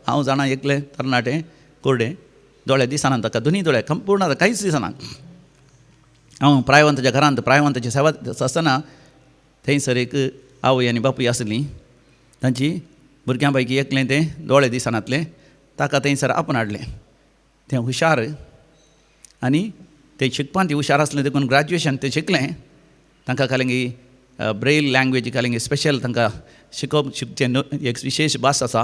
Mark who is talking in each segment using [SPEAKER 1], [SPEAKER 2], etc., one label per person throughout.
[SPEAKER 1] हांव जाणा एकलें तरणाटें कुर्डें दोळे दिसना ताका, दोनी दोळे पूर्ण कांयच दिसना. हांव प्रायवंताच्या घरांत प्रायवंताची सेवा आसतना थंयसर एक आवय आनी बापूय आसलीं. तांची भुरग्यां पैकी एकलें तें दोळे दिसनातलें, ताका थंयसर आपोवन हाडलें. तें हुशार आनी तें शिकपान ती हुशार आसलें देखून ग्रॅज्युएशन तें शिकलें. तांकां कालेंगी ब्रेल लँग्वेज कालेंगी स्पेशल तांकां शिकोवप शिकचें एक विशेश भास आसा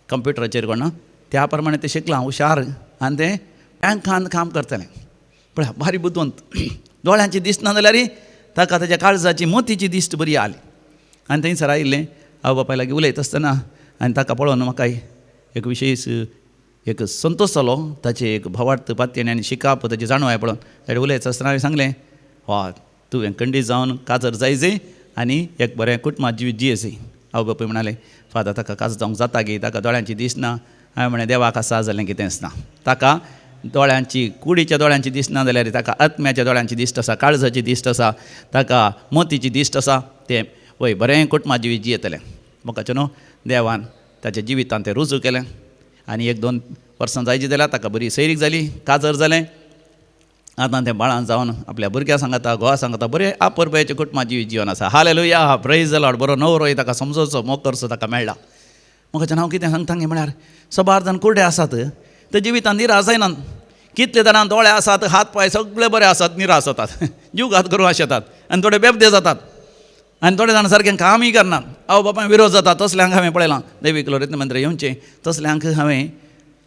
[SPEAKER 1] कंप्युटराचेर कोणा, त्या प्रमाणे तें शिकलां हुशार आनी तें बँकान काम करतलें. पळय भारी बुदवंत, दोळ्यांची दिसना जाल्यार ताका ताच्या काळजाची मोतीची दिश्ट बरी आली. आनी थंयसर आयिल्लें आवय बापाय लागीं उलयता आसतना आनी ताका पळोवन म्हाका एक विशेश एक संतोश जालो. ताचें एक भावार्थ पातयेन आनी शिकाप ताची जाणवाय पळोवन ताणें उलयता आसतना हांवें सांगलें, वा तुवें खंडीत जावन काजर जायजे आनी एक बरें कुटुंबात जिवीत जियेसी. आवय बापूय म्हणाले, फादर ताका काजर जावंक जाता गी, ताका दोळ्यांची दिसना. हांवें म्हणलें, देवाक आसा जालें कितेंच ना, ताका दोळ्यांची कुडीच्या दोळ्यांची दिसना जाल्यार ताका आत्म्याच्या दोळ्यांची दिश्ट आसा, काळजाची दिश्ट आसा, ताका मोतीची दिश्ट आसा, तें वय बरें कुटुंबात जिवीत जियेतलें. म्हाका न्हू देवान ताच्या जिवितान तें रुजू केलें आनी एक दोन वर्सां जायची जाल्यार ताका बरी सैरीक जाली, काजर जालें. आतां तें बाळान जावन आपल्या भुरग्यां सांगता, घोवा सांगता, बरें आपरपयाचें कुटुंबात जिवीत जिवन आसा. हालेलुया, प्रेज the Lord. बरो नवरोय ताका समजोचो मोग करचो ताका मेळ्ळा. म्हाका हांव कितें सांगता म्हळ्यार सबार जाण कुर्डे आसात ते जिवितान निराश जायनात. कितले जाणां दोळे आसात, हात पांय सगळे बरे आसात, निराश जातात, जीव घात करूं आशेतात आनी थोडे बेबदे जातात आनी थोडे जाण सारकें कामय करनात, आवय बापाय विरोध जाता. तसल्यांक हांवें पळयलां देवीक लोरेत मंत्र येवचें, तसल्यांक हांवें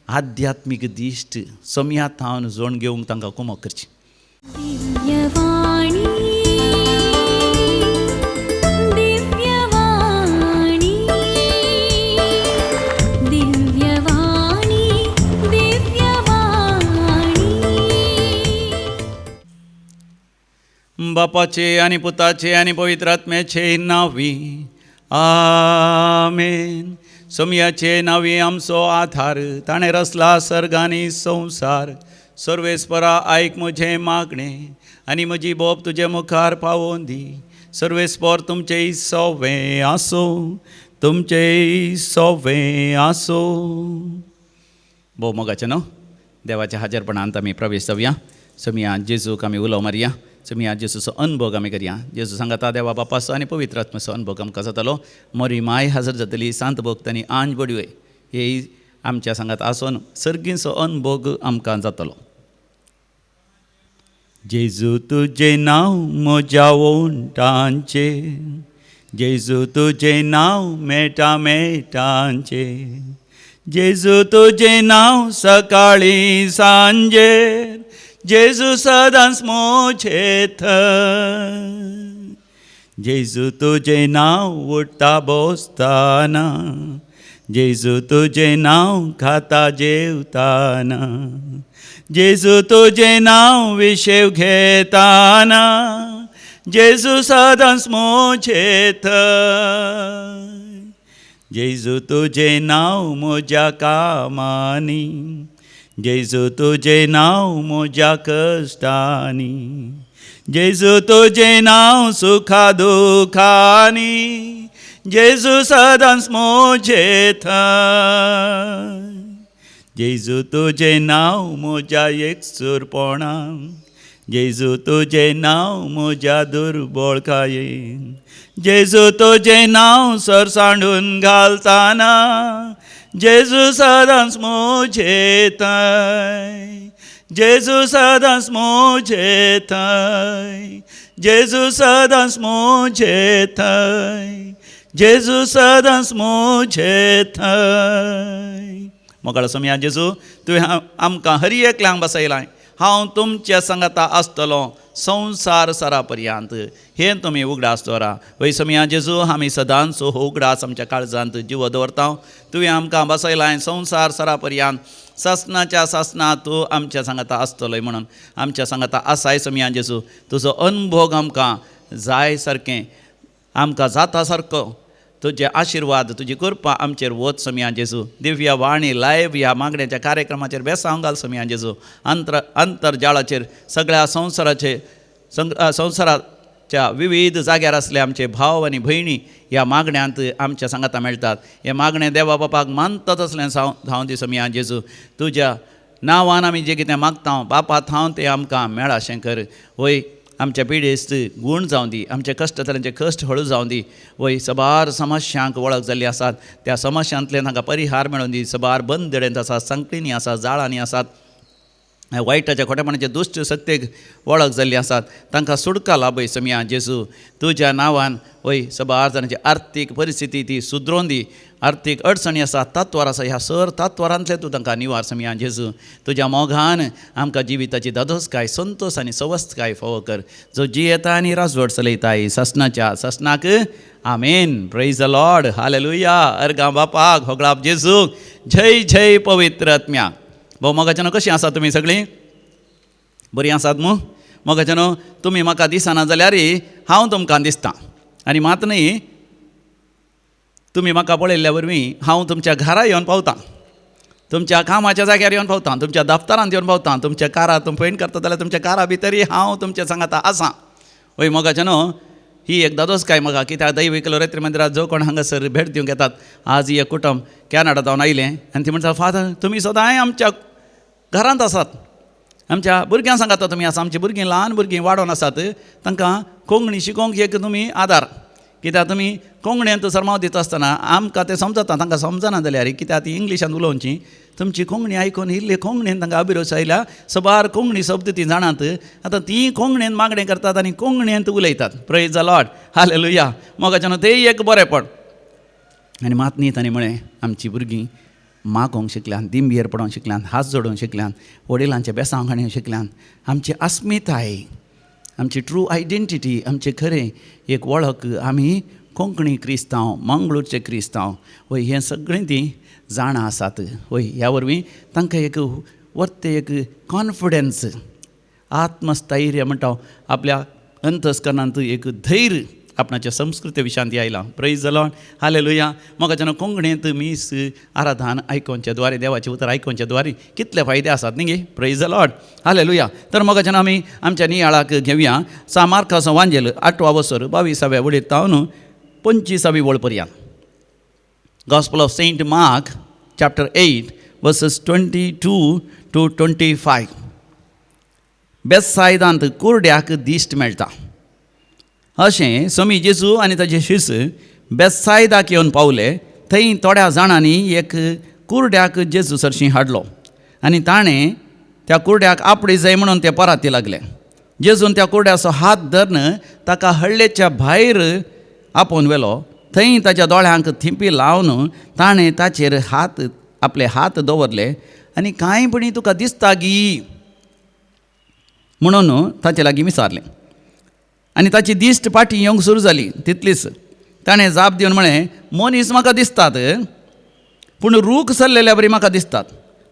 [SPEAKER 1] आध्यात्मीक दिश्ट सोमया थावन जोण घेवंक तांकां कुमक करची. बापाचे आनी पुताचे आनी पवित्र आत्म्याचे नांवी आमेन. सोमयाचे नांवी आमचो आधार, ताणें रचला सर्ग आनी संवसार. सर्वेस्परा आयक म्हजें मागणें आनी म्हजी बोब तुजे मुखार पावोवन दी. सर्वेस्पर तुमचें सवें आसूं, तुमचें सवें आसूं. भोव मोगाचें न्हू देवाच्या हाजेरपणांत आमी प्रवेश जावया. सोमया जेजूक आमी उलो मारया, सोमया जेजूचो अनभोग आमी करया. जेजू सांगता देवा बापाचो आनी पवित्र आत्म्याचो अनभोग आमकां जातलो. मोरी माय हाजर जातली, सांत भोग आनी आंज बडवे हे आमच्या सांगात आसून सर्गींचो अनभोग आमकां जातलो. जेजू तुजें नांव म्हज्या ओंठांचेर, जेजू तुजें नांव मेटा मेटांचेर, जेजू तुजें नांव सकाळीं सांजेर, जेजू सदांच म्हजे थंय. जेजू तुजें नांव उठता बसतना, जेजू तुजें नांव खाता जेवताना, जेजू तुजें नांव विशेव घेताना, जेजू सदांच म्हजे थंय. जेजू तुजें नांव म्हज्या कामांनी, जेजू तुजें नांव म्हज्या कश्टांनी, जेजू तुजें नांव सुखा दुखांनी, जेजू सदांच म्हजे थंय. जेजू तुजें नांव म्हज्या एकसुरपणान, जेजू तुजें नांव म्हज्या दुर्बळकायेन, जेजू तुजें नांव सरसांडून घालताना, जेजू सदांच म्हजे थंय, जेजू सदांच म्हजे थंय, जेजू सदांच म्हजे थंय, जेजू सदांच म्हजे थंय. मोगाळ सोमया जेजू, तुवें आमकां हर एकल्यांक बसयलां. हांव तुमच्या सांगाता आसतलो संवसार सरा पर्यंत, हें तुमी उगडास दवरा. वय सोमया जेजू, आमी सदांच हो उगडास आमच्या काळजांत जिवो दवरता. तुवें आमकां बसयलां संवसार सरा पर्यंत, सासणाच्या सासणा तूं आमच्या सांगाता आसतलोय म्हणून आमच्या सांगाता आसाय सोमया जेजू. तुजो अनभोग आमकां जाय सारकें, आमकां जाता सारको तुजे आशिर्वाद, तुजी कृपा आमचेर वच सोमया जेजू. दिव्य वाणी लायव्ह ह्या मागण्याच्या कार्यक्रमाचेर बेसांव घाल सोमया जेजू. अंतर्जाळाचेर सगळ्या संवसाराचे संवसारात संवसाराच्या विविध जाग्यार आसले आमचे भाव आनी भयणी ह्या मागण्यांत आमच्या सांगाता मेळटात. हे मागणें देवा बापाक मानतात असलें जावं दी सोमया जेजू. तुज्या नांवान आमी जें कितें मागता बापा थावन तें आमकां मेळाशें कर. वय आमच्या पिडेस्त गूण जावं दी, आमचे कश्ट जाल्यांचे कश्ट हळू जावं दी. वय सबार समस्यांक वळख जाल्ली आसात त्या समस्यांतल्यान तांकां परिहार मेळोवन दी. सबार बंदडेंत आसात, संकटिनी आसात, जाळांनी आसात, वायटाच्या खोटेपणाच्या दुश्ट शक्तेक वळख जाल्ली आसात तांकां सुटका लाभय सोमया जेजू. तुज्या नांवान वय सबार जाणांची आर्थीक परिस्थिती ती सुदरोवन दी. आर्थीक अडचणी आसा, तत्वार आसा, ह्या सर तत्वारांतले तूं तांकां निवार सोमया जेजू. तुज्या मोगान आमकां जिविताची धादोसकाय, संतोश आनी सवस्तकाय फावो कर, जो जियेता आनी राजवट चलयताय ससनाच्या ससनाक. आमेन. Praise the Lord. Hallelujah. अर्गां बापाक, होगळाप जेजूक, जय जय पवित्र आत्म्या. भाऊ मोगाच्यानो, कशीं आसात तुमी सगळीं? बरीं आसात मू? मोगाच्यानो, तुमी म्हाका दिसना जाल्यार हांव तुमकां दिसता, आनी मात न्ही तुमी म्हाका पळयल्ल्या वरवीं हांव तुमच्या घरा येवन पावतां, तुमच्या कामाच्या जाग्यार येवन पावतां, तुमच्या दफ्तरांत येवन पावतां, तुमच्या कारार तुमी पयण करता जाल्यार तुमच्या कारा भितरय हांव तुमच्या सांगाता आसा. वय मोगाच्यानो, ही एक दादोसकाय म्हाका, कित्याक दैवीक लोरेत्री मंदिरात जो कोण हांगासर भेट दिवंक येतात. आज एक कुटुंब कॅनडा जावन आयलें आनी ती म्हणटा, फादर तुमी सदांय आमच्या घरांत आसात, आमच्या भुरग्यां सांगाता तुमी आसा, आमची भुरगीं ल्हान भुरगीं वाडोवन आसात, तांकां कोंकणी शिकोवंक एक तुमी आदार, कित्याक तुमी कोंकणींत सरमाव दिता आसतना आमकां तें समजता, तांकां समजना जाल्यार कित्याक ती इंग्लिशान उलोवची. तुमची कोंकणी आयकून इल्ली कोंकणीन तांकां अभिरुच आयल्या, सबार कोंकणी शब्द ती जाणात, आतां ती कोंकणीन मागणें करतात आनी कोंकणींत उलयतात. Praise the Lord. Hallelujah. मोगाच्यान तें एक बरेंपण. आनी मात न्ही तांणी म्हळें, आमची भुरगीं मागोवंक शिकल्यान, दिंबयेर पडोवंक शिकल्यान, हात जोडूंक शिकल्यान, वडिलांचे बेसांव घाणूंक शिकल्यान, आमची अस्मिताय, आमची ट्रू आयडेंटिटी, आमचें खरें एक वळख, आमी कोंकणी क्रिस्तांव, मंगळूरचे क्रिस्तांव, वय हें सगळें तीं जाणां आसात. वय ह्या वरवीं तांकां एक वर्ते एक कॉन्फिडन्स, आत्मस्थैर्य म्हणटा, आपल्या अंतस्करणांत एक धैर्य आपणाच्या संस्कृती विशयांत आयलां. Praise the Lord. Hallelujah. मोगाच्यान कोंकणींत मीस आराधन आयकोवच्या द्वारे, देवाचें उतर आयकोवच्या द्वारे कितले फायदे आसात न्ही गे. Praise the Lord. Hallelujah. तर मोगाच्यान आमी आमच्या नियाळाक घेवया सा मार्काचो वांजेल 8वा वसर 22व्या वळीर तावन 25वी वळ पर्यंत. Gospel of Saint Mark chapter 8 verses 22 to 25. बेसायदांत कुर्ड्याक दिश्ट मेळटा. अशें समी जेजू आनी ताजे शिस बेसायदाक येवन पावले. थंय थोड्या जाणांनी एक कुर्ड्याक जेजू सरशीं हाडलो आनी ताणें त्या कुर्ड्याक आपडी जाय म्हणून ते पराती लागले. जेजून त्या कुर्ड्याचो हात धरून ताका हळ्ळेच्या भायर आपोवन व्हेलो. थंय ताच्या दोळ्यांक थिंपी लावन ताणें ताचेर हात आपले हात दवरले आनी कांय पणी तुका दिसता गी म्हणून ताचे लागीं विचारलें. आनी ताची दिश्ट पाटी येवंक सुरू जाली तितलीच. ताणें जाप दिवन म्हळें, मनीस म्हाका दिसतात पूण रूख सरलेल्या बरी म्हाका दिसतात.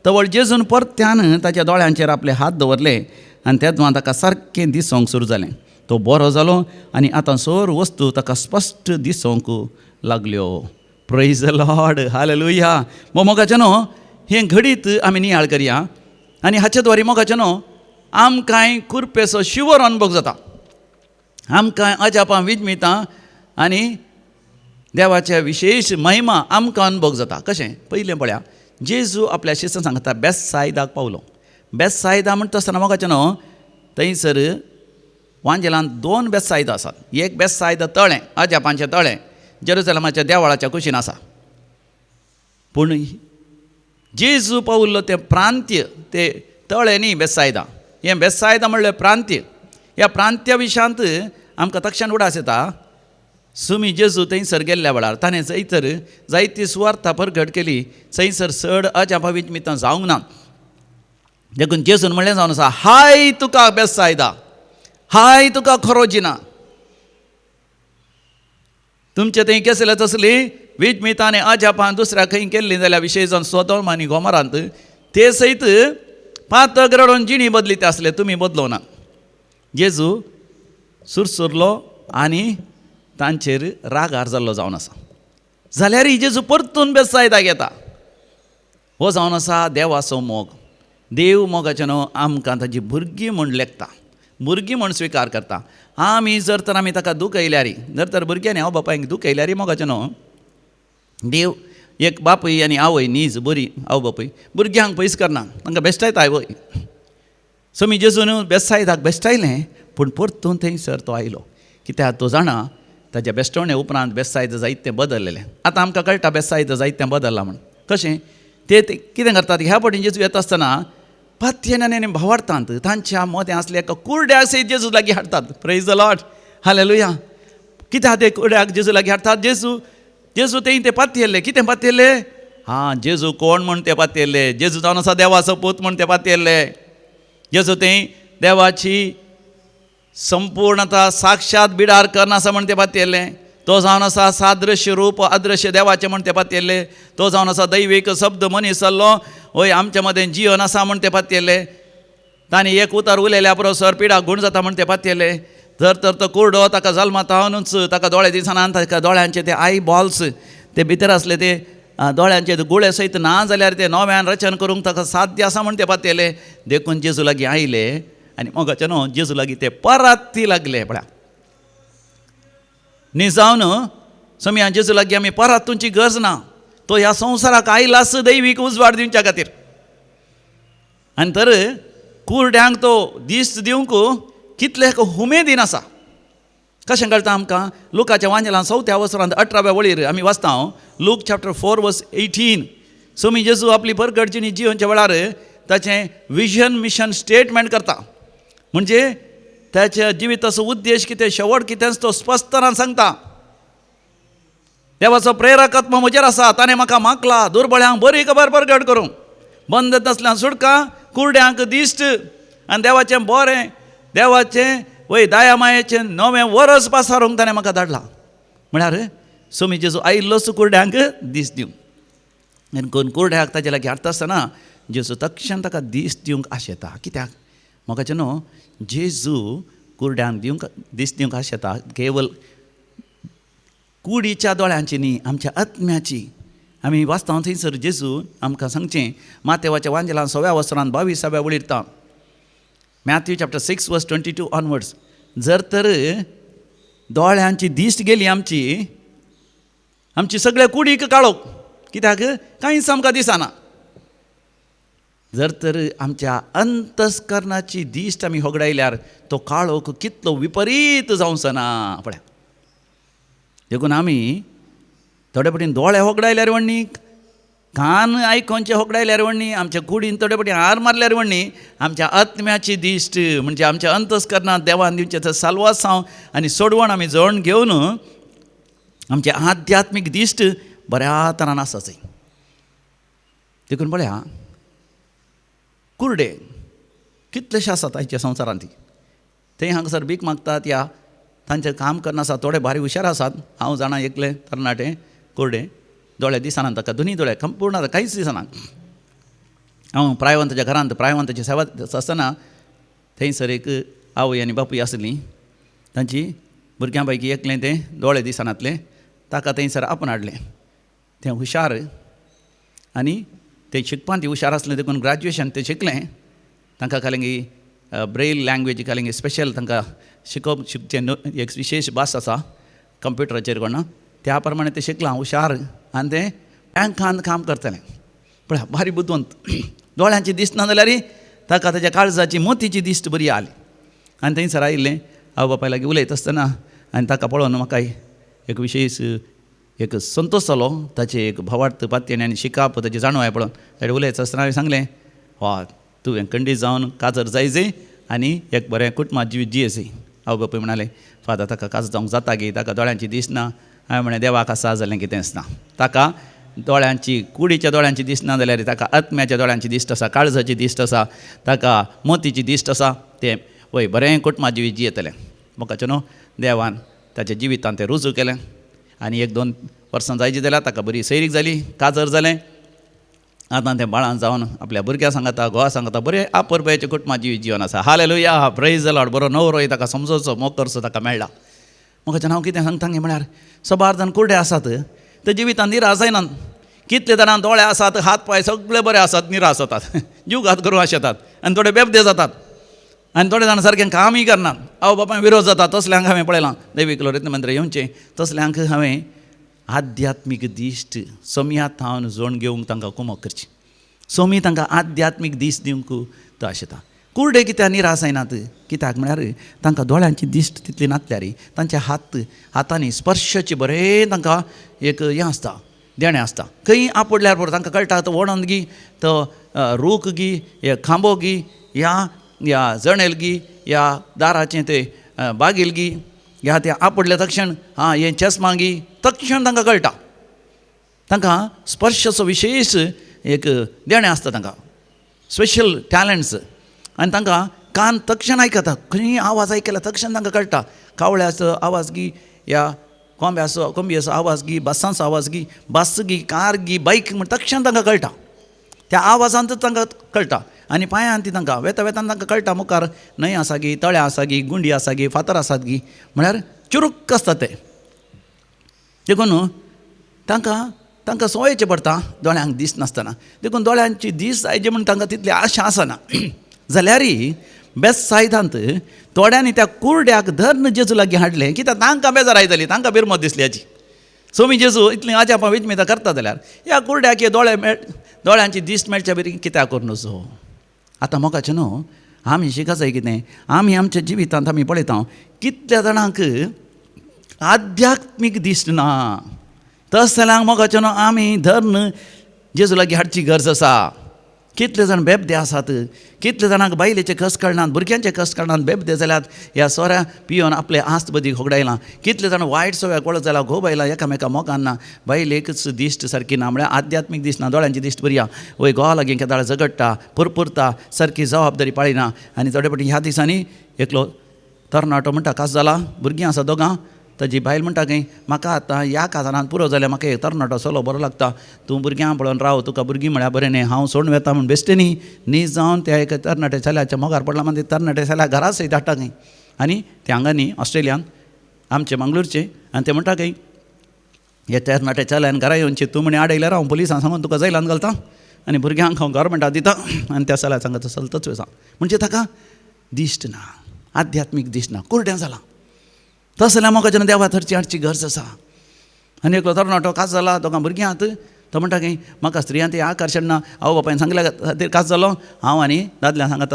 [SPEAKER 1] तवळ जेजून परत्यान ताच्या दोळ्यांचेर आपले हात दवरले आनी तेदवां ताका सारकें दिसोंक सुरू जालें. तो बरो जालो आनी आतां सर वस्तू ताका स्पश्ट दिसोंक लागल्यो. Praise the Lord. Hallelujah. मोगाचें न्हू हें घडीत आमी नियाळ करया आनी हाचे द्वारे मोगाचें न्हू आमकांय कुरपेचो शिवर अनुभव जाता, आमकां अजापां विजमितां आनी देवाचे विशेश महिमा आमकां अनुभव जाता. कशें पयलें पळया, जेजू आपल्या शिसां सांगता बेसायदाक पावलो. बेसायदा म्हणटा आसतना मोगाचें न्हू थंयसर वांजेलांत 2 बेसायदा आसात. एक बेसायदा तळें, अजापांचें तळें, जेरुजलमाच्या देवळाच्या कुशीन आसा. पूण जेजू पावल्लो तें प्रांत्य, ते तळें न्ही बेसायदा, हें बेसायदा म्हणल्यार प्रांत्य. ह्या प्रांत्य विशयांत आमकां तक्षण उडास येता. सुमी जेजू थंयसर गेल्ल्या वेळार ताणें जंयसर जायती सुवार्था परगट केली थंयसर चड अजापां विजमितां जावंक ना. देखून जेजून म्हणलें जावन आसा, हाय तुका बेसायदा, हाय तुका खरोजिना, तुमचे थंय केसले तसली विजमितां आनी अजापां दुसऱ्या खंय केल्ली जाल्यार विशेश जावन सोदोम आनी गोमरांत ते सयत पातक रडोवन जिणी बदली ते आसले, तुमी बदलो ना. जेजू सुरसुरलो आनी तांचेर रागार जाल्लो जावन आसा. जाल्यार जेजू परतून बेसायदाक येता. हो जावन आसा देवाचो मोग. देव मोगाचें न्हू आमकां ताजी भुरगीं म्हूण लेखता, भुरगीं म्हण स्विकार करता. आमी जर तर आमी ताका दुखयल्यारी, जर तर भुरग्यांनी हांव बापायक दुखयल्यारी मोगाचें न्हू, देव एक बापूय आनी आवय नीज बरी आवय बापूय भुरग्यांक पयस करना, तांकां बेश्टायता आवय. सो जेजून बेसायदाक बेश्टायलें, पूण परतून थंयसर तो आयलो, कित्याक तो जाणा ताच्या बेश्टवणे उपरांत बेसायद जायतें बदललेलें. आतां आमकां कळटा बेसायद जायतें बदल्लां म्हण. कशें ते कितें करतात, ह्या पटीन जेजू येता आसतना पातयेन आनी भावार्थांत तांच्या मदें आसले एका कुरड्या सयत जेजू लागीं हाडटात. प्रेज the Lord, hallelujah. कित्याक ते कुरड्याक जेजू लागीं हाडटात? जेजू जेजू तें ते पातयेल्ले. कितें पातयेल्ले? हां, जेजू कोण म्हण ते पातयेल्ले. जेजू जावन आसा देवाचो पूत म्हण ते पातयेल्ले. जेजू तें देवाची संपूर्णता साक्षात बिडार करनासा म्हण ते पातयेल्ले. तो जावन आसा सादृश्य रूप अदृश्य देवाचें म्हण ते पातयेल्ले. तो जावन आसा दैवीक शब्द मनीस जाल्लो, वय आमच्या मदें जिवन आसा म्हण ते पातयेल्ले. तांणी एक उतर उलयल्या बरोबर पिडाक गूण जाता म्हण ते पातयेल्ले. जर तर तो कुरडो ताका जल्मातावनूच ताका दोळे दिसना, ताका दोळ्यांचे ते I balls ते भितर आसले ते दोळ्यांचे गुळे सयत ना जाल्यार ते नव्यान रचन करूंक ताका साध्य आसा म्हण ते पातयेल्ले. देखून जेजू लागीं आयले आनी मोगाचें न्हू जेजू लागीं ते पराती लागले. पळया न्ही जावन सोमया जेजू लागीं आमी परातूंची गरज ना, तो ह्या संवसाराक आयलाच दैवीक उजवाड दिवच्या खातीर. आनी तर कुरड्यांक तो दीस दिवंक कितले हुमेदीन आसा. कशें कळटा आमकां? लुकाच्या वांजेलान 4थ्या वसरांत 18व्या वळीर आमी वाचता, लूक चॅप्टर 4 वर्स 18. सोमी जेजू आपली परगट जिणी जिवनच्या वेळार ताचें विजन मिशन स्टेटमेंट करता. म्हणजे ताच्या जिविताचो उद्देश कितें, शेवट कितेंच तो स्पश्टपणान सांगता. देवाचो प्रेरक आत्मा म्हजेर आसा, ताणें म्हाका मागला दुर्बळ्यांक बरी खबर परगट करूंक, बंद नासल्यान सुटका, कुरड्यांक दिश्ट, आनी देवाचें बरें, देवाचें वय दया मायेचें नवें वरस पासारूंक ताणें म्हाका धाडला. म्हळ्यार सोमी जेजू आयिल्लोच कुरड्यांक दीस दिवंक. आनी कोण कुरड्याक ताजे लागीं हाडटा आसतना जेजू तक्षण ताका दीस दिवंक आशेता. कित्याक म्हाका न्हू जेजू कुरड्यांक दिवंक दीस दिवंक आशेता केवल कुडीच्या दोळ्यांची न्ही, आमच्या आत्म्याची. आमी वाचता थंयसर जेजू आमकां सांगचें मातेवाच्या वांजेलान 6व्या वसरान 22व्या वळीर, मॅथ्यू चॅप्टर 6 वर्स 22 ऑनवर्ड्स. जर तर दोळ्यांची दिश्ट गेली आमची, आमची सगळ्या कुडीक काळोख, कित्याक कांयच आमकां दिसना. जर तर आमच्या अंतस्करणाची दिश्ट आमी होगडायल्यार तो काळोख कितलो विपरीत जावचो ना पळया. देखून आमी थोडे पटीन दोळे होगडायल्यार वण्णी, कान आयकोनचे होगडायल्यार वण्णी, आमच्या कुडीन थोडे पटी हार मारल्यार वण्णी, आमच्या आत्म्याची दिश्ट म्हणजे आमच्या अंतस्करणांत देवान दिवचें तें साल्वासांव आनी सोडवण आमी जण घेवन आमची आध्यात्मीक दिश्ट बऱ्या तरान आसा. देखून पळया कुरडे कितलेशे आसात आयच्या संवसारांत, ते हांगासर भीक मागतात या तांचें काम करना आसा. थोडे भारी हुशार आसात, हांव जाणा एकले तरणाटे कुरडे, दोळे दिसना ताका, दोनी दोळे संपूर्ण कांयच दिसना. हांव प्रायवंताच्या घरांत प्रायवंताची सेवा आसतना थंयसर एक आवय आनी बापूय आसली, तांची भुरग्यां पैकी एकलें तें दोळे दिसनातलें, ताका थंयसर आपोवन हाडलें. तें हुशार आनी तें शिकपान ती हुशार आसलें, देखून ग्रॅज्युएशन तें शिकलें. तांकां खालेंगी ब्रेल लँग्वेज खालेंगी स्पेशल तांकां शिकोवप शिकचें एक विशेश भास आसा कंप्युटराचेर कोणा, त्या प्रमाणे तें शिकलां हुशार आनी तें बँकान काम करतलें. पळय भारी बुदवंत, दोळ्यांची दिसना जाल्यार ताका ताच्या काळजाची मोतीची दिश्ट बरी आली. आनी थंयसर आयिल्लें आवय बापाय लागीं उलयता आसतना आनी ताका पळोवन म्हाका एक विशेश एक संतोश जालो. ताचें एक भावार्थ पातयेन आनी शिकप ताची जाणवाय पळोवन ताणें उलयता आसतना हांवें सांगलें, वा तुवें खंडीत जावन काजर जायजय आनी एक बरें कुटुंबात जिवीत जियेसय. आवय बापूय म्हणाले, फादर ताका काजर जावंक जाता गी, ताका दोळ्यांची दिसना. हांवें म्हणलें, देवाक आसा जालें कितेंच ना, ताका दोळ्यांची कुडीच्या दोळ्यांची दिसना जाल्यार ताका आत्म्याच्या दोळ्यांची दिश्ट आसा, काळजाची दिश्ट आसा, ताका मोतीची दिश्ट आसा, तें वय बरें कुटुंबात जिवीत जियेतलें. म्हाका न्हू देवान ताच्या जिवितान तें रुजू केलें आनी 1-2 वर्सां जायची जाल्यार ताका बरी सैरीक जाली, काजर जालें. आतां तें बाळान जावन आपल्या भुरग्यां सांगता, घोवा सांगता, बरें आपरपयाचें कुटुंबात जिवीत जिवन आसा. हालेलुया, प्रेज the Lord. बरो नवरोय ताका समजोचो मोग करचो ताका मेळ्ळा. म्हाका हांव कितें सांगता म्हळ्यार सबार जाण कुरडे आसात ते जिवितान निराश जायनात. कितले जाणां दोळे आसात, हात पांय सगळे बरे आसात, निराश जातात, जीव घात करूं आशेतात आनी थोडे बेबदे जातात. आनी थोडे जाण सारकें कामय करनात. आवय बापाय विरोध जाता तसल्यांक हांवें पळयलां दैवीक लोरेंत मंत्र येवचें तसल्यांक हांवें आध्यात्मीक दिश्ट सोमया थावन जोण घेवंक तांकां कुमक करची. सोमी तांकां आध्यात्मीक दीस दिवंक तो आशेता. कुर्डे कित्याक निराश जायनात कित्याक म्हळ्यार तांकां दोळ्यांची दिश्ट तितली नासल्यार तांच्या हातांनी स्पर्शाची बरें तांकां एक हें आसता देणें आसता. खंय आपडल्यार पुरो तांकां कळटा तो वणंद गी तो रूख गी या खांबो गी ह्या या जणेल गी या दाराचें ते बागील गी ह्या ते आपडले तक्षण हां हें चस्मा गी तक्षण तांकां कळटा. तांकां स्पर्शाचो विशेश एक देणें आसता तांकां स्पेशल टॅलंट्स. आनी तांकां कान तक्षण आयकता खंय आवाज आयकला तक्षण तांकां कळटा. कावळ्याचो आवाज गी या कोंब्याचो कोंबयेचो आवाज गी बसांचो आवाज गी बस गी कार गी बायक म्हण तक्षण तांकां कळटा. त्या आवाजांत तांकां कळटा. आनी पांयान ती तांकां वेता वेतान तांकां कळटा मुखार न्हंय आसा गी तळें आसा गी गुंडी आसा गी फातर आसात गी म्हळ्यार चुरूक आसता ते. देखून तांकां तांकां संवयचें पडटा दोळ्यांक दीस नासतना. देखून दोळ्यांची दीस जायचे म्हूण तांकां तितली आशा आसना. जाल्यारय बेसायदांत थोड्यांनी त्या कुर्ड्याक धर्न जेजू लागीं हाडलें कित्याक तांकां बेजाराय जाली तांकां बिरमत दिसली हाची. सोमी जेजू इतलीं अजापां विजमितां करता जाल्यार ह्या कुर्ड्याक हे दोळे दोळ्यांची दिश्ट मेळच्या बेगीन कित्याक करूं नजो. आतां मोगाचें न्हू आमी शिकाजाय कितें आमी आमच्या जिवितांत आमी पळयता कितल्या जाणांक आध्यात्मीक दिश्ट ना. तस जाल्यार मोगाचें न्हू आमी धर्न जेजू लागीं हाडची गरज आसा. कितले जाण बेबदे आसात कितले जाणांक बायलेचे कस कळनात भुरग्यांचे कस कळनात बेबदे जाल्यात ह्या सोऱ्या पियोन आपले आस्त बदीक होगडायलां. कितले जाण वायट सव्याक वळख जाल्या घोव बायलां एकामेका मोगान ना बायलेकच दिश्ट सारकी ना म्हळ्यार आध्यात्मीक दिश्ट ना दोळ्यांची दिश्ट बरी आहा वय घोवा लागीं केदाळ झगडटा पुरपुरता सारकी जबाबदारी पाळिना. आनी थोडे फावटी ह्या दिसांनी एकलो तरणाटो म्हणटा कास जाला भुरगीं आसा दोगां ताजी बायल म्हणटा खंय म्हाका आतां ह्या काजारान पुरो जाल्यार म्हाका एक तरणाटो चलो बरो लागता तूं भुरग्यां पळोवन राव तुका भुरगीं म्हळ्यार बरें न्ही हांव सोडून वेता म्हूण बेश्टें न्ही न्हीज जावन त्या एका तरणाट्या चल्याच्या मोगार पडला मागीर तरणाट्या चल्या घरा सयत धाडटा खंय. आनी ते हांगा न्ही ऑस्ट्रेलियान आमचे मंगळूरचे. आनी ते म्हणटा खंय हे तरणाट्या चल्यान घरा येवचे तूं म्हणे आडयल्यार हांव पुलिसांक सांगून तुका जैलान घालता आनी भुरग्यांक हांव गव्हर्मेंटाक दिता आनी त्या चल्या सांगता चलतच वयता. म्हणजे ताका दिश्ट ना आध्यात्मीक दिश्ट ना कुर्डें जालां. तस जाल्यार म्हाका जेन्ना देवा थरची हाडची गरज आसा. आनी एकलो तरणाटो कास जाला दोगां भुरगीं आहात तो म्हणटा की म्हाका स्त्रियां तें आकर्शण ना आवय बापायन सांगल्या खातीर कास जालो हांव आनी दादल्यां सांगात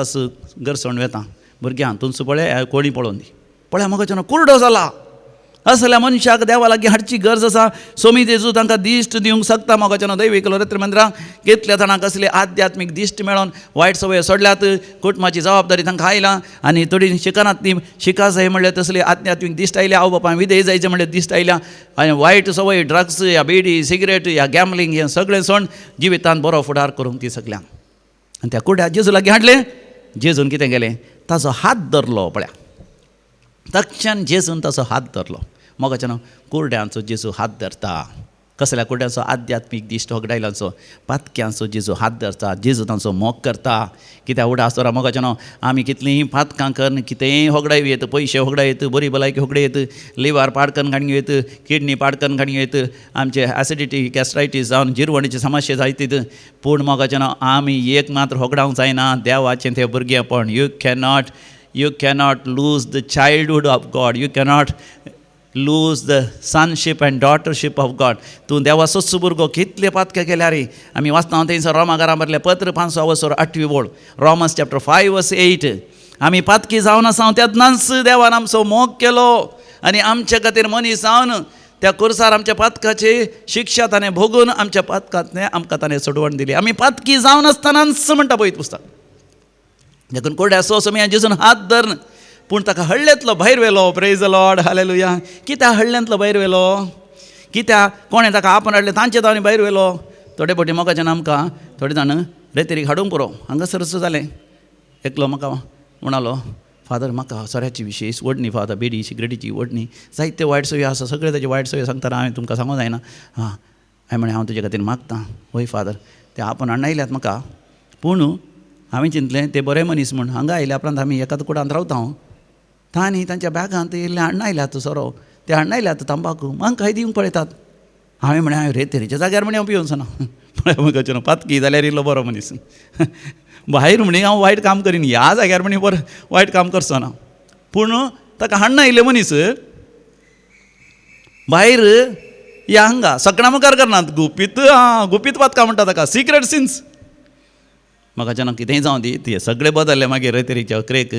[SPEAKER 1] घर सोडून वेता भुरग्यां तुमचो पळय कोणी पळोवन दी पळय म्हाका जेन्ना कुर्डो जाला. असल्या मनशाक देवा लागीं हाडची गरज आसा. सोमी जेजू तांकां दिश्ट दिवंक शकता. म्हाका जेन्ना दैवीक लोरेत्र मंदिरां कितल्या जाणांक असली आध्यात्मीक दिश्ट मेळोन वायट संवय सोडल्यात कुटुंबाची जबाबदारी तांकां आयला आनी थोडी शिकनात ती शिका जाय म्हणल्यार तसली आध्यात्मीक दिश्ट आयल्या आवय बापाय विदेश जायचें म्हणल्यार दिश्ट आयल्या आनी वायट संवय ड्रग्स या बिडी सिगरेट या गॅमलिंग हें सगळें सोड जिवितांत बरो फुडार करूंक ती सगल्यांक. आनी त्या कुड्याक जेजू लागीं हाडलें जेजून कितें केलें ताचो हात धरलो पळया तक्षण जेजून ताचो हात धरलो. मोगाच्यान कुर्ड्यांचो जेजू हात धरता कसल्या कुर्ड्यांचो आध्यात्मीक दिश्ट होगडायल्यांचो पातक्यांचो जेजू हात धरता जेजू तांचो मोग करता. कित्याक उडास दवरा मोगाच्यान आमी कितलींय पातकां करून कितेंय होगडाय येत पयशे होगडाय येत बरी भलायकी होगडाय येत लिव्हर पाडकन काडून येत किडनी पाडकन काडून येत आमचे एसिडिटी गॅस्ट्रायटीस जावन जिरवणीची समस्या जायत. पूण मोगाच्यान आमी एक मात्र होगडावंक जायना देवाचें तें भुरगेपण. You cannot lose the childhood of God. You cannot lose the sonship and daughtership of God. तूं देवाचोच भुरगो कितले पातकां केल्यार आमी वाचता थंयसर रोमा घरा बरलें पत्र 5:8 ओळ रोमन्स चॅप्टर 5:8. आमी पातकी जावन आसा तेन्नाच देवान आमचो मोग केलो आनी आमच्या खातीर मनीस जावन त्या कुर्सार आमच्या पातकाची शिक्षा ताणें भोगून आमच्या पातकांतलें आमकां ताणें सोडवण दिली. आमी पातकी जावन आसतनाच म्हणटा पळय पुस्तक. देखून कोरड्या सो सोमया जेजून हात धरून पूण ताका हळ्ळेंतलो भायर व्हेलो. Praise the Lord hallelujah. कित्याक हळ्ळेंतलो भायर व्हेलो कित्याक कोणें ताका आपण हाडलें तांचे तांणी भायर व्हेलो. थोडे फावटी मोगाच्यान आमकां थोडे जाण रेतेरीक हाडूंक पुरो. हांगासरच जालें एकलो म्हाका म्हणालो फादर म्हाका सोऱ्याची विशेश ओडणी फादर बिडी सिगरेटीची ओडणी जायते वायट संवय आसा सगळे ताचे वायट संवय सांगतना हांवें तुमकां सांगूंक जायना. हां हांवें म्हणलें हांव तुजे खातीर मागतां. वय फादर ते आपण हाडून आयल्यात म्हाका पूण हांवें चिंतलें ते बरे मनीस म्हूण हांगा आयल्या उपरांत आमी एकाच कुडांत रावता हांव तांणी तांच्या बॅगांत इल्लें हाडून आयल्यात सोरो ते हाडून आयल्यात तंबाकू म्हाका दिवंक पळयतात. हांवें म्हणलें हांवें रेतेरीच्या जाग्यार म्हणे हांव पियोवचो ना. म्हळ्यार पातकी जाल्यार इल्लो बरो मनीस, भायर म्हणे हांव वायट काम करीन, ह्या जाग्यार म्हणे बरें वायट काम करचो ना. पूण ताका हाडना आयिल्ले मनीस भायर या हांगा सगळ्यां मुखार करनात, गुपीत गुपीत पातकां म्हणटा ताका, सिक्रेट सिन्स. म्हाका जेन्ना कितेंय जावं दी ते सगळें बदल्लें मागीर रेतेरीच्या अकरेक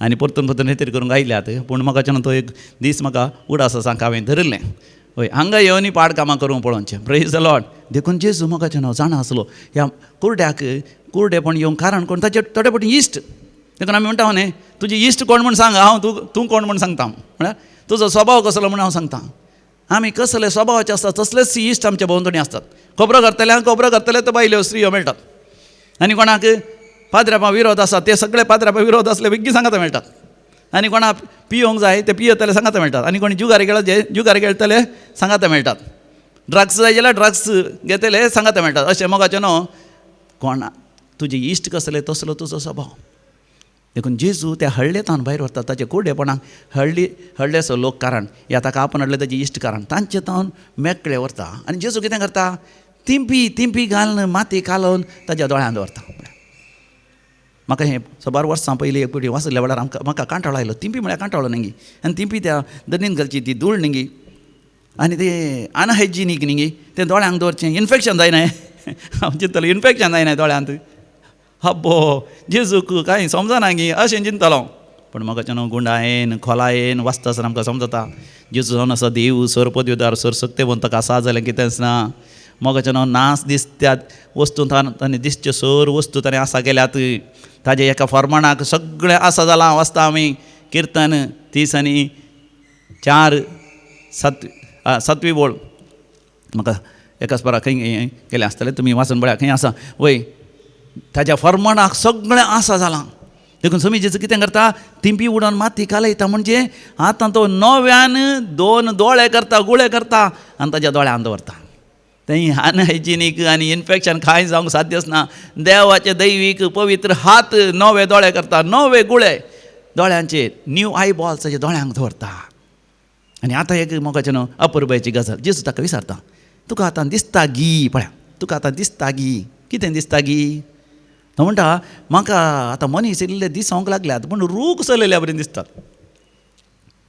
[SPEAKER 1] आनी परतून परतून रेतेर करूंक आयल्यात. पूण म्हाका जेन्ना तो एक दीस म्हाका उडास आसा हांवें धरिल्लें हय हांगा येवन पाड कामां करूंक पळोवचें. Praise the Lord. देखून जेजू म्हाका जेन्ना जाणा आसलो ह्या कुर्ड्याक कुर्डेपण येवंक कारण कोण, ताचे थोडे फावटी इश्ट. देखून आमी म्हणटा न्ही तुजी इश्ट कोण म्हूण सांग, हांव तूं तूं कोण म्हूण सांगता, म्हळ्यार तुजो स्वभाव कसलो म्हूण हांव सांगता. आमी कसले स्वभावाचे आसतात तसलेच इश्ट आमच्या भोंवतणी आसतात. खबरो करतले खबरो करतले तर बायल्यो स्त्रियो मेळटात, आनी कोणाक पाद्र्यापा विरोध आसा ते सगळे पाद्र्यापा विरोध आसले बेगीन सांगात मेळटात, आनी कोणाक पियोंक जाय ते पियेतले सांगात मेळटात, आनी कोणी जुगार खेळ जे जुगार खेळटले सांगात मेळटात, ड्रग्स जाय जाल्यार ड्रग्स घेतले सांगात मेळटात. अशें मोगाचें न्हू कोणा तुजे इश्ट कसले तसलो तुजो स्वभाव. देखून जेजू त्या हळ्ळेतान भायर व्हरता ताचे कुर्डेपणाक हळ्ळी हळ्ळेचो लोक कारण या ताका आपूण हाडले ताजे इश्ट कारण तांचे तावन मेकळे व्हरता. आनी जेजू कितें करता, तिंपी तिंपी घालून माती कालोवन ताज्या दोळ्यांत दवरता. म्हाका हें साबार वर्सां पयलीं एक फावटी वाचल्या वेळार आमकां म्हाका कांटाळो आयलो. तिंपी म्हळ्यार कांटाळो न्ही, आनी तिंपी त्या दर्नीन घालची ती धूळ न्ही, आनी तें अनहायजिनीक न्ही, तें दोळ्यांक दवरचें इन्फेक्शन जायना. हांव चिंततालो इन्फेक्शन जायना दोळ्यांत, अब्बो जेजूक कांय समजना गी अशें चिंततालो. पूण म्हाका न्हू गुंडायेन खोलायेन वाचता आसतना आमकां समजता जेजू जावन आसा देव सर पदवीदार सर सक्तेवंत ताका आसा जालें कितेंच ना. मोगाचें नांव नास दिसत्या वस्तू ताणें दिसच्यो सर वस्तू ताणें आसा केल्यात, ताजे एका फॉर्माणाक सगळें आसा जालां. वाचता आमी किर्तन 30 आनी 4 सातवी बोळ म्हाका एकाच परा खंय गेलें आसतलें, तुमी वाचून पळया खंय आसा वय. ताज्या फॉर्माणाक सगळें आसा जालां. देखून समी जेजू कितें करता, तिंपी उडोवन माती कालयता, म्हणजे आतां तो नव्यान 2 दोळे करता, गुळे करता आनी ताज्या दोळ्यांत दवरता. थंय अनहायजिनीक आनी इन्फेक्शन कांय जावंक साध्यच ना. देवाचे दैवीक पवित्र हात नवे दोळे करता, नवे गुळे दोळ्यांचे, न्यू I balls ताच्या दोळ्यांक दवरता. आनी आतां एक मोगाचें न्हू अपुरबायेची गजाल, जेजू ताका विचारता तुका आतां दिसता गी, पळया तुका आतां दिसता गी, कितें दिसता गी? तो म्हणटा म्हाका आतां मनीस इल्ले दिसोंक लागल्यात पूण रूख चलयल्या बरें दिसतात.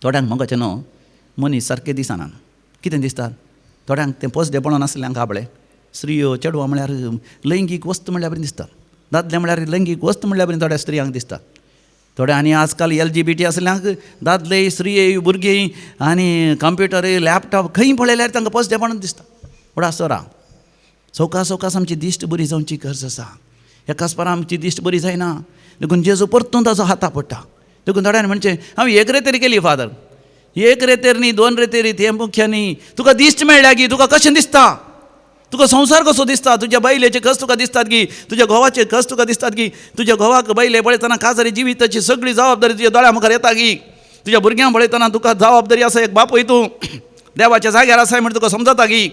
[SPEAKER 1] थोड्यांक मोगाचें न्हू मनीस सारकें दिसना, कितें दिसतात थोड्यांक तें पोसडेपणान नासल्यांक आबळे स्त्रियो चेडवां म्हळ्यार लैंगीक वस्तू म्हणल्यार बरीं दिसतात, दादले म्हळ्यार लैंगीक वस्तू म्हणल्यार बरीं थोड्या स्त्रियांक दिसतात. थोडे आनी आजकाल LGBT आसल्यांक दादले स्त्रिये भुरगीं आनी कंप्युटर लॅपटॉप खंय पळयल्यार तांकां पोसडेपणान दिसता. व्हड आसोरा सवकास सवकास आमची दिश्ट बरी जावची गरज आसा. एकाच पारा आमची दिश्ट बरी जायना. देखून जेजू परतून ताजो हाता पडटा. देखून थोड्यांनी म्हणचें हांवें एक रेतेरी केली फादर, एक रेतेर न्ही 2 रेतेरी, तें मुख्य न्ही, तुका दिश्ट मेळ्ळ्या गी, तुका कशें दिसता, तुका संवसार कसो दिसता, तुज्या बायलेचे कस तुका दिसतात गी, तुज्या घोवाचे कस तुका दिसतात गी, तुज्या घोवाक बायले पळयतना काजारी जिविताची सगळी जबाबदारी तुज्या दोळ्या मुखार येता गी, तुज्या भुरग्यांक पळयतना तुका जबाबदारी आसा, एक बापूय तूं देवाच्या जाग्यार आसा म्हण तुका समजता गी,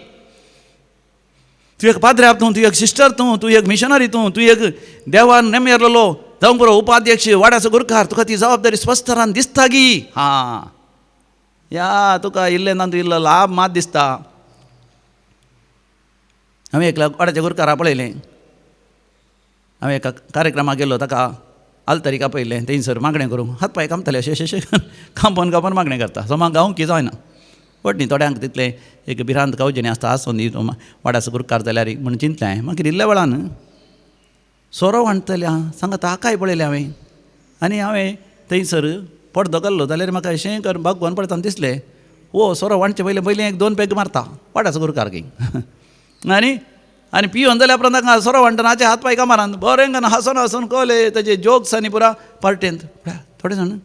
[SPEAKER 1] तूं एक पाद्र्याप तूं, तूं एक सिस्टर तूं, तूं एक मिशनरी तूं, तूं एक देवान नेमेरलेलो जावंक बरो उपाध्यक्ष वाड्याचो गुरकार, तुका ती जबाबदारी स्पश्ट दिसता गी. हां या तुका इल्लें ना तूं इल्लो लाभ मात दिसता. हांवें एकल्या वाड्याच्या गुरकारा पळयलें, हांवें एका कार्यक्रमाक गेल्लो, ताका आलतरीक आपयलें, थंयसर मागणें करूंक हात पांय कामताले अशें अशें अशें कांपोन कांपोन मागणें करता, सोमा गावंक की जायना. फट न्ही थोड्यांक तितलें एक भिरांत गावचें आसता, आसूं दी वाड्याचो गुरकार जाल्यार म्हूण चिंतलें हांवें. मागीर इल्ल्या वेळान सोरो वांटतल्या सांगा ताकाय पळयलें हांवें, आनी हांवें थंयसर पडदो घाल्लो जाल्यार म्हाका अशें कर बागोवन पळयतना दिसलें ओ सोरो वांटचे पयलें पयलीं 1-2 पेग मारता वाड्याचो गुरकार की. आनी आनी पिवन जाल्या उपरांत तांकां सोरो वांटना हाचे हात पांय कामारान बरें करून हांसोन हांसोन कळ्ळें ताजे जोक्स आनी पुरा पार्टेंत. थोडे जाण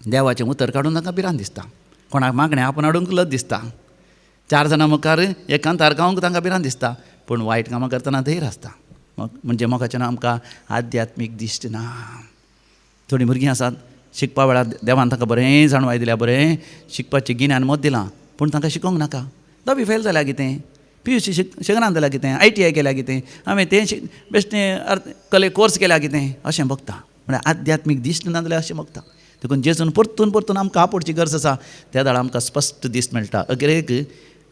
[SPEAKER 1] देवाचें उतर काडून तांकां भिरांत दिसता, कोणाक मागणें आपूण हाडूंक लज दिसता, 4 जाणां मुखार एकांतार गावंक तांकां भिरांत दिसता, पूण वायट कामां करतना धैर्य आसता. म्हणजे मोगाचें आमकां आध्यात्मीक दिश्ट ना. थोडीं भुरगीं आसात शिकपा वेळार देवान तांकां बरें जाणवाय दिल्या, बरें शिकपाचें गिन्यान मत दिलां, पूण तांकां शिकोवंक नाका. 10वी फेल जाल्या कितें, PUC शिकना जाल्यार कितें, ITI केल्या कितें, हांवें तें बेश्टें अर्थ कले कोर्स केल्या कितें अशें बघता. म्हळ्यार आध्यात्मीक दिश्ट ना जाल्यार अशें बघता. देखून जेजून परतून परतून आमकां आपोवची गरज आसा, त्या वेळार आमकां स्पश्ट दिश्ट मेळटा. अग्रेक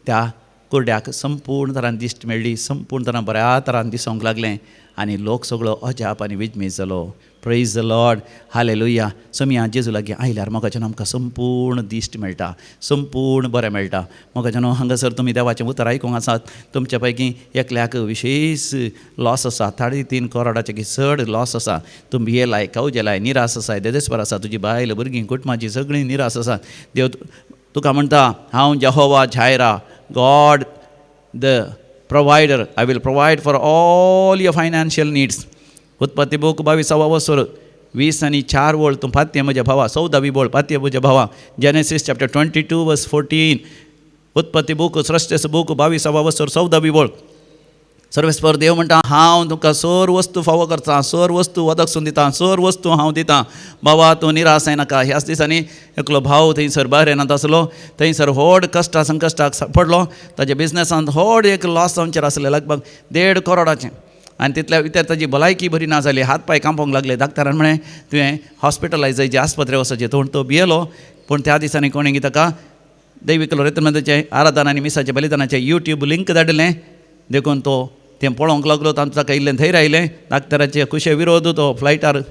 [SPEAKER 1] त्या कुर्ड्याक संपूर्ण तरान दिश्ट मेळ्ळी, संपूर्ण तरान बऱ्या तरान दिसूंक लागलें आनी लोक सगळो अजाप आनी विजमीत जालो. Praise the Lord, hallelujah. Somaiya जेजू लागीं आयल्यार मोगाच्यान आमकां संपूर्ण दिश्ट मेळटा, संपूर्ण बरें मेळटा. मोगाच्यान हांगासर तुमी देवाचें उतर आयकूंक आसात. तुमच्या पैकी एकल्याक विशेश लॉस आसा, 3.5 करोडाचे की चड लॉस आसा. तूं भियेलाय, कावजेलाय, निरास आसाय, देदेस्पर आसा, तुजी बायल भुरगीं कुटुंबाची सगळीं निरास आसात. देव तुका म्हणटा, हांव Jehovah Jireh, God the provider, I will provide for all your financial needs. उत्पत्ती बूक 22 वसर 20 आणि 4 वळ तूं पातये म्हज्या भावा, 14वी वळ पातये म्हज्या भावा. जेनेसीस चॅप्टर 22 वर्स 14, उत्पत्ती बूक, सृश्टेचो बूक 22 वसर 14वी वळ. सर्वेस्पर देव म्हणटा, हांव तुका सर वस्तू फावो करता, सर वस्तू वदकसून दिता, सर वस्तू हांव दितां. बाबा तूं निराश जायनाका. ह्याच दिसांनी एकलो भाव थंयसर बहरेनांत आसलो, थंयसर व्हड कश्टा संकश्टाक पडलो. ताच्या बिजनसांत व्हड एक लॉस जावचेर आसलें, लगभग 1.5 करोडाचें. आनी तितल्या भितर ताजी भलायकी बरी ना जाली, हात पांय कांपोंक लागले. डाक्टरान म्हळें तुवें हॉस्पिटलायज जायचें, आस्पत्रे वचपाचें. तो भियेलो. पूण त्या दिसांनी कोणें ताका दैवीक लोरेतमदाचें आराधना आनी मिसाचें बलिदानाचें यूट्यूब लिंक धाडिल्लें. देखून तो तें पळोवंक लागलो. तांचो ताका इल्लें धैर्य आयलें. डाक्टराचे खुशे विरोध तो फ्लायटार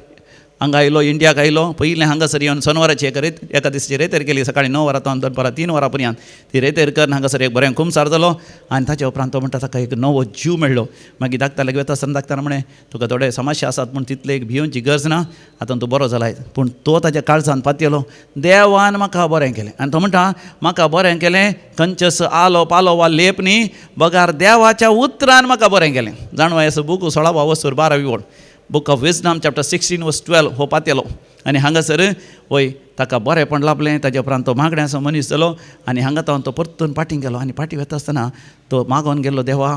[SPEAKER 1] हांगा आयलो, इंडियाक आयलो. पयलें हांगासर येवन सोनवाराची एक रेत एका दिसाची रेतेर केली, सकाळीं 9 वरां तावन दनपारां 3 वरां पर्यंत ती रेतेर करून हांगासर एक बरें कुमसार जालो. आनी ताच्या उपरांत तो म्हणटा ताका एक नवो जीव मेळ्ळो. मागीर डाक्टर लागीं वता आसतना डाक्टरान म्हळें तुका थोडे समस्या आसात, पूण तितले एक भियोवची गरज ना, आतां तूं बरो जालाय. पूण तो ताच्या काळजान पातयेलो, देवान म्हाका बरें केलें. आनी तो म्हणटा म्हाका बरें केलें खंयचेच आलो पालो वा लेप न्ही, बगार देवाच्या उतरान म्हाका बरें केलें. जाणवायेचो बूक 16 वसर 12वी वळ, book of wisdom chapter 16 verse 12 हो पातयेलो. आनी हांगासर वय ताका बरेंपण लाभलें. ताच्या उपरांत तो मागण्याचो मनीस जालो आनी हांगा तावन तो परतून पाटी गेलो. आनी पाटी वता आसतना तो मागोन गेल्लो, देवा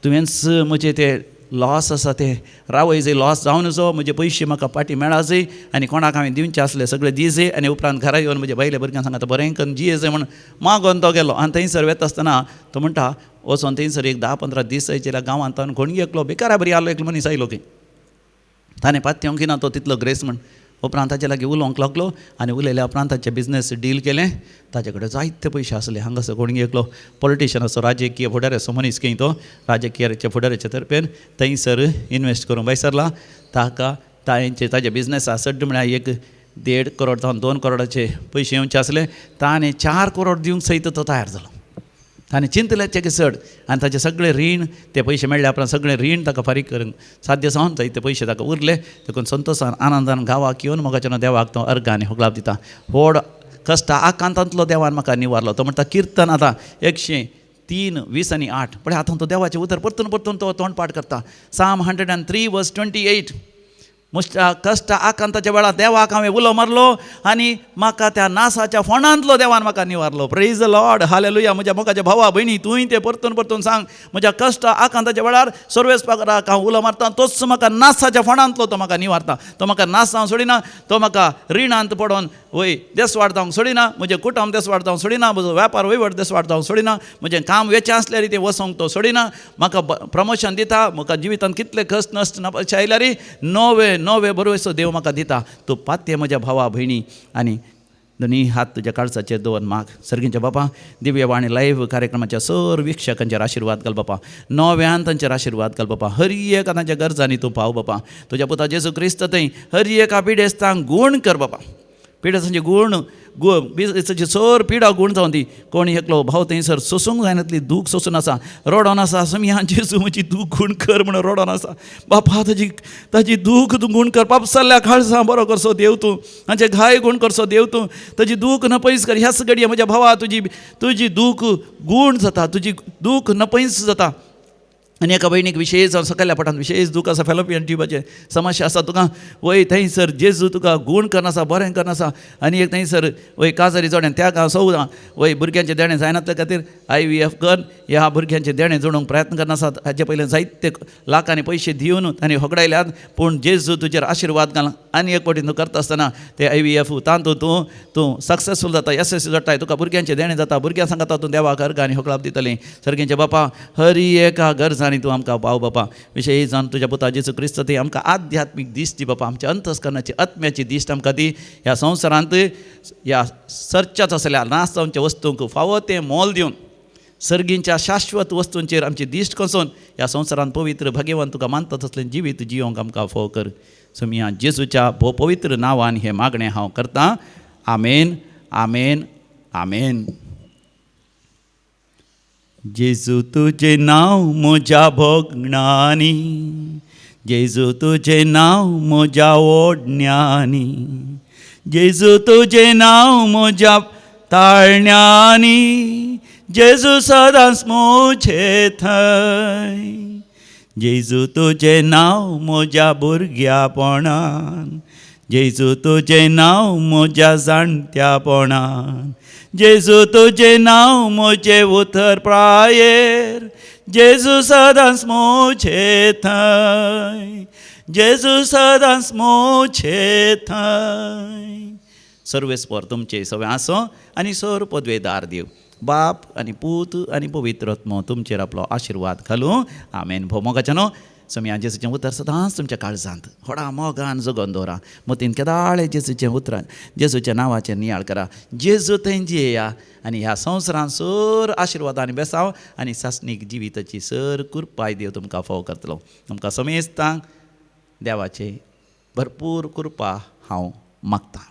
[SPEAKER 1] तुवेंच म्हजें ते लॉस आसा ते रावय जंय लॉस जावन जो म्हजे पयशे म्हाका पाटी मेळाजय आनी कोणाक हांवें दिवचे आसले सगळे दिजय आनी उपरांत घरा येवन म्हज्या बायले भुरग्यांक सांगता बरें करून जियेजय म्हण मागोन तो गेलो. आनी थंयसर वता आसतना तो म्हणटा वचोन थंयसर एक 10-15 दीस जायचे गांवांत कोणी एकलो बेकारा बरी आलो, एकलो मनीस आयलो की ताणें पातयेवंक ना तो तितलो ग्रेस म्हण. उपरांत ताचे लागीं उलोवंक लागलो आनी उलयल्या उपरांत ताचें बिजनस डील केलें. ताचे कडेन जायते पयशे आसले. हांगासर कोणी एकलो पॉलिटिशियन असो राजकीय फुडारी मनीस खंय तो राजकीय फुडाऱ्याच्या तर्फेन थंयसर इनवेस्ट करूंक भायर सरला. ताका तांचे ताजे बिजनस सड्ड म्हळ्यार एक 1.5 करोड जावन 2 करोडाचे पयशे येवचे आसले. ताणें 4 करोड दिवंक सयत तो तयार जालो. ताणें चिंतलें तेगे चड आनी ताचें सगळें रीण ते पयशे मेळ्ळे उपरांत सगळें रीण ताका फारीक करूंक साध्य जावन जायते पयशे ताका उरले. देखून संतोशान आनंदान गांवाक येवन मोगाच्यान देवाक तो अर्घ आनी होगलाप दिता. व्हड कश्ट आकांतांतलो देवान म्हाका निवारलो. तो म्हणटा किर्तन आतां 103 20 आनी 8 पळय आतां तो देवाचें उतर परतून परतून तो तोंडपाठ करता. Psalm 103 verse 28, मुश्टा कश्ट आकांताच्या वेळार देवाक हांवें उलो मारलो आनी म्हाका त्या नासाच्या फोंडांतलो देवान म्हाका निवारलो. Praise the Lord, hallelujah. म्हज्या मोगाच्या भावा भयणी तूंय तें परतून परतून सांग, म्हज्या कश्ट आकांताच्या वेळार सर्वेस्पराक हांव उलो मारता, तोच म्हाका नासाच्या फोंडांतलो तो म्हाका निवारता. तो म्हाका नास जावंक सोडिना, तो म्हाका रिणांत पडोन वय देसवाड जावंक सोडिना, म्हजें कुटुंब देसवाड जावंक सोडिना, म्हजो वेपार वयवट देसवाड जावंक सोडिना, म्हजें काम वेचें आसल्यार तें वचोंक तो सोडिना, म्हाका प्रमोशन दिता. म्हाका जिवितांत कितले कश्ट नश्ट नपश्य आयल्यार नवे नवे बरोसो देव म्हाका दिता. तूं पातये म्हज्या भावा भयणी आनी दोनी हात तुज्या काळजाचेर दवर माग. सर्गींच्या बापा, दिव्यवाणी लायव्ह कार्यक्रमाच्या सर वीक्षकांचेर आशिर्वाद घाल बापा, नव्यान तांचेर आशिर्वाद घाल बापा. हर एका तांच्या गरजांनी तूं पाव बापा. तुज्या पुता जेजू क्रिस्त थंय हर एका पिडेस्तांक गूण कर बापा. पिडेस्तांचे गूण पिडेस्तांची सर पिडा गूण जावन दी. कोण एकलो भाव थंयसर सोसूंक जायनातली दूख सोसून आसा, रडोन आसा, समिया जेजू म्हजी दूख गूण कर म्हणून रडोन आसा. बापा ताजी ताजी दूख तूं गूण कर. पाप सल्ल्या काळजां बरो करसो देव तूं, तांचे घाय गूण करसो देव तूं, ताजी दूख न पयस कर. ह्याच घडये म्हज्या भावा तुजी तुजी दूख गूण जाता, तुजी दूख न पयस जाता. आनी एका भयणीक विशेश जावन सकयल्या पटान विशेश दूख आसा, फेलोपियन ट्युबाचें समस्या आसा तुका वय थंयसर जेजू तुका गूण करना आसा, बरें करना आसा. आनी एक थंयसर वय काजारी जोडें त्या गांव सौदां वय भुरग्यांचें देणें जायना त्या खातीर IVF कर ह्या भुरग्यांचें देणें जोडूंक प्रयत्न करना आसात. हाचे पयलीं जायते लाखांनी पयशे दिवन तांणी होगडायल्यात, पूण जेजू तुजेर आशिर्वाद घाला. आनी एक फावटी तूं करता आसतना ते IVF तातूंत तूं तूं सक्सेसफूल जाता, येसस्वी जाता, तुका भुरग्यांचें देणें जाता. भुरग्यां सांगता तूं देवाक अर्घ आनी होगडाप दितलीं. सर्गींचे बापा, हर एका गरजांनी तूं आमकां पाव बापा. विशेश जावन तुज्या पुता जेजू क्रिस्त ती आमकां आध्यात्मीक दिश्ट दी बापा, आमच्या अंतस्करणाची आत्म्याची दिश्ट आमकां दी. ह्या संवसारांत ह्या सर्चात आसल्या नाश जावच्या वस्तूंक फावो तें मोल दिवन सर्गींच्या शाश्वत वस्तूंचेर आमची दिश्ट कोसोवन ह्या संवसारांत पवित्र भाग्यवंत तुका मानता तसलें जिवीत जियोंक आमकां फोव कर. सोमया जेजूच्या भोव पवित्र नांवान हें मागणें हांव करतां. आमेन, आमेन, आमेन. जेजू तुजें नांव म्हज्या भोगणांनी, जेजू तुजें नांव म्हज्या ओडण्यांनी, जेजू तुजें नांव म्हज्या ताळण्यांनी, जेजू सदांच म्हजे थंय. जेजू तुजें नांव म्हज्या भुरग्यापणान, जेजू तुजें नांव म्हज्या जाणट्यापणान, जेजू तुजें नांव म्हजे उतर प्रायेर, जेजू सदांच म्हजे थंय, जेजू सदांच म्हजे थंय. सर्वेस्पर तुमचे सगळें आसो आनी सर पदवेदार देव बाप आनी पूत आनी पवित्र आत्मो तुमचेर आपलो आशिर्वाद घालूं. आमेन. भोव मोगाचें न्हू सोमया जेजूचें उतर सदांच तुमच्या काळजांत व्हडा मोगान जगोवन दवरा. मतीन केदाळे जेजूचें उतरान जेजूच्या नांवाचेर नियाळ करा. जेजू थंय जियेया आनी ह्या संवसारांत सर आशिर्वादान बेसाव आनी सासणीक जिविताची सर कृपाय देव तुमकां फोव करतलो. तुमकां समेस्तांक देवाचे भरपूर कृपा हांव मागतां.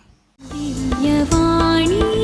[SPEAKER 2] दिव्यवाणी.